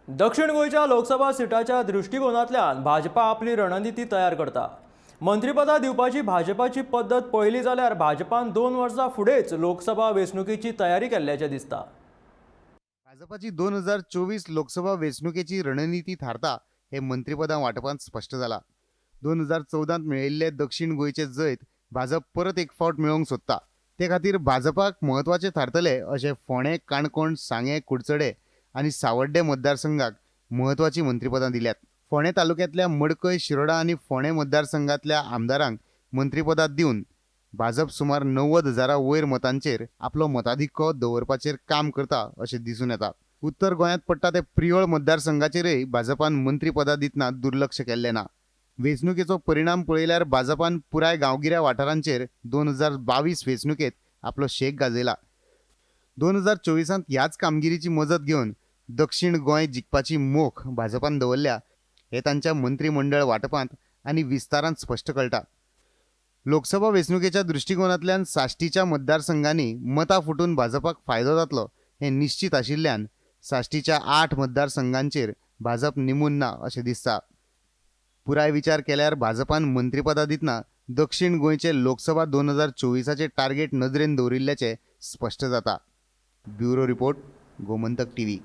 दक्षिण गोंयच्या लोकसभा सिटाच्या दृश्टिकोनांतल्यान भाजपा आपली रणनिती तयार करता. मंत्रीपदां दिवपाची भाजपाची पद्दत पळयली जाल्यार भाजपान 2 वर्सां फुडेंच लोकसभा वेंचणुकेची तयारी केल्ल्याचें दिसता. भाजपाची 2024 लोकसभा वेंचणुकेची रणनिती थारता हे मंत्रीपदां वांटपांत स्पश्ट जाला. 2014 मेळिल्ले दक्षिण गोंयचे जैत भाजप परत एक फावट मेळोवंक सोदता. ते खातीर भाजपाक म्हत्वाचे थारतले अशे फोंडें, काणकोण, सांगें, कुडचडे आनी सावड्डे मतदारसंघाक म्हत्वाचीं मंत्रीपदां दिल्यात. फोंडें तालुक्यांतल्या मडकय, शिरोडा आनी फोंडें मतदारसंघांतल्या आमदारांक मंत्रीपदां दिवन भाजप सुमार 90,000 वयर मतांचेर आपलो मताधिक्को दवरपाचेर काम करता अशें दिसून येता. उत्तर गोंयांत पडटा ते प्रियोळ मतदारसंघाचेरय भाजपान मंत्रीपदां दितना दुर्लक्ष केल्लें ना. वेंचणुकेचो परिणाम पळयल्यार भाजपान पुराय गांवगिऱ्या वाठारांचेर 2022 वेंचणुकेंत आपलो शेक गाजयला. 2024 ह्याच कामगिरीची मजत घेवन दक्षिण गोंय जिखपाची मोख भाजपान दवरल्या हे तांच्या मंत्रीमंडळ वांटपांत आनी विस्तारांत स्पश्ट कळटा. लोकसभा वेंचणुकेच्या दृश्टिकोनांतल्यान साश्टीच्या मतदारसंघांनी मतां फुटून भाजपाक फायदो जातलो हें निश्चित आशिल्ल्यान साश्टीच्या 8 मतदारसंघांचेर भाजप निमून ना अशें दिसता. पुराय विचार केल्यार भाजपान मंत्रीपदां दितना दक्षिण गोंयचे लोकसभा 2024 टार्गेट नदरेन दवरिल्ल्याचें स्पश्ट जाता. Bureau report, Gomantak TV.